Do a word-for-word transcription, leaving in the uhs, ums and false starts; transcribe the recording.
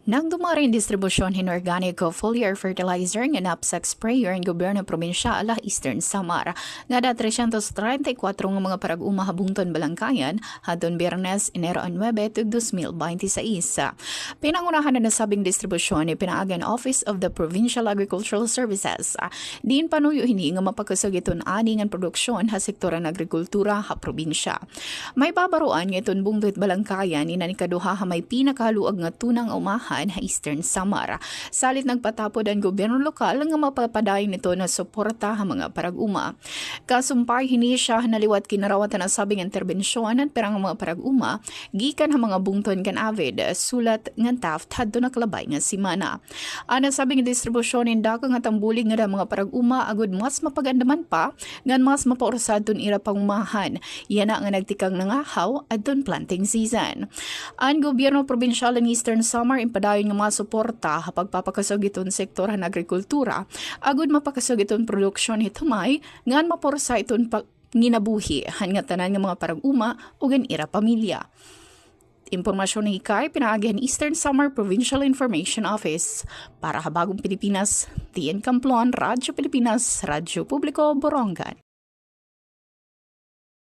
Nagdumari an distribusyon hin organic foliar fertilizer nga knapsack sprayer an gobyerno probinsyal ha Eastern Samar. Ngada trescientos treinta y cuatro nga mga parag-uma ha bungton Balangkayan hadton Biyernes, Enero nuebe, tuig dos mil baynte sais. Pinangunahan an nasabing distribusyon ipinaagi han Office of the Provincial Agricultural Services. Diin panuyo hini nga mapakusog iton ani ngan produksyon ha sektor han agrikultura ha probinsya. May babaroan nga iton bungto hit Balangkayan in an ikaduha ha may pinakahaluag nga tuna nga umahan ha Eastern Samar. Salit nagpatapod an gobyerno lokal nga mapapadayon iton suporta ha mga parag-uma. Kasumpay hini, syahan na liwat kinarawat an nasabing interbensyon an pira nga mga parag-uma gikan ha mga bungton kan Avid, Sulat ngan Taft hadton nakalabay nga semana. An nasabing distribusyon in dako nga tambulig ngada ha mga parag-uma agod mas mapagandaman pa ngan mas mapaursa adton ira pangumahan, yana nga nagtikang nangahaw adton planting season. An gobyerno probinsyal han Eastern Samar in padayon nga masuporta ha pagpapakusog iton sektor han agrikultura agod mapakusog iton produksyon hit humay ngan mapaursa iton pa-, nginabuhi han ngatanan nga mga parag-uma ug an ira pamilya. Impormasyon nga hikay pinaagi han Eastern Samar Provincial Information Office. Para ha Bagong Pilipinas, Tian Camplon, Radyo Pilipinas, Radyo Publiko, Borongan.